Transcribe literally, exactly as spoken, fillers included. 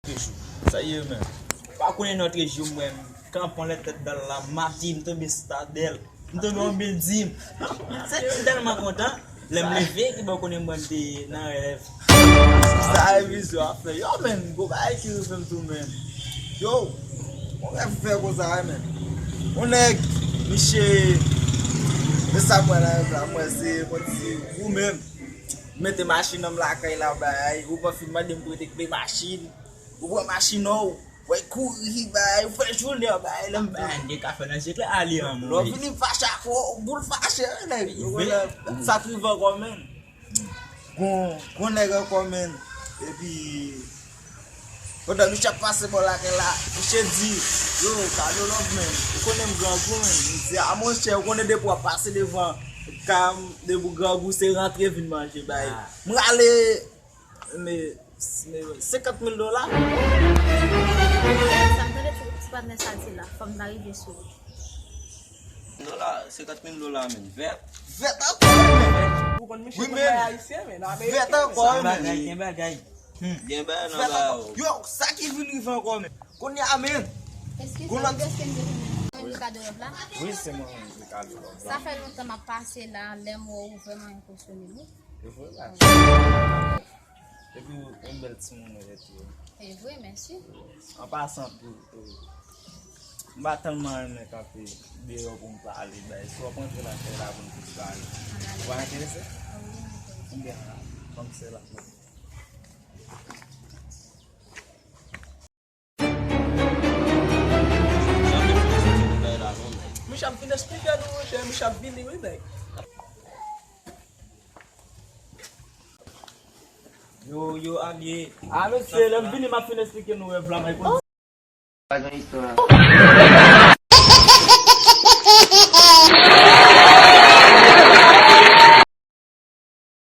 Kechou. Sa ye menm. Pa konnen nan trejou mwen. Kanpon lè tèt dal la, mati, m tonbe stadèl. M tonbe yon bilding. Se m tèlman kontan. Lè m leve, ki bò konnen mwen te nan rèv. Sa e vizyon ap fè. Yo, menm, gwo bagay ki rive m tou, menm. Yo, yon rèv fè konsa, menm. Yon nèg, misye, men sa mwen nan rèv la, mwen se, mwen di, ou menm, mete machin nan m lakay la, bay, ou pa fin mande m prete kle machin, ou pran machin ou, wè kouri, bay, ou fè jounen, bay, lè m bay, de kafe nan je klè, ale an lò mwen. Vini fache ak ou, boul fache, nèg. Sa t rive ankò, menm. Gon, gon nèg ankò, menm. Epi, pandan misye ap pase bò lakay la, misye di, yo, Carlo Love, menm. Ou konnen m grangou, menm. M di, a, monchè, ou konnen depi w ap pase devan kay m, depi w grangou, se rantre vin manje, bay. M rale, men, men, senkant mil dola. Sa m tande ti, ti patnè sa di la, fò m ta rive sou li. Dola, senkant mil dola, menm. Vèt. Vèt ankò, menm. Ou konn misye konn bay ayisyen, menm, ameriken, vèt ankò, menm. Gen bagay, gen bagay. Gen bagay nan ba yo. Yo, sa ki vin rive ankò, menm. Kounye a, menm. Eskize m, deske m te fini manje kado lòv la? Wi, se mwen menm ki kado lòv la. Sa fè lontan m ap pase la, lè m wè w, ou vrèman enpresyone m, wi. E vre, la. Epi w yon bèl timoun ou ye tou. E vre, mèsi. An pasan tou, tou, m pa tèlman renmen kanpe deyò pou m pale, bay. Si w ap rantre lakay la pou n plis pale. Ou pa enterese? Wi, m enterese. Ebyen, ban m sè la. Misye ap vin esplike nou, monchè, misye ap vini, wi, nèg. Yo, yo, alye. A, mesye, lè m vini, m ap fin esplike nou rèv la, men. Pa gen istwa.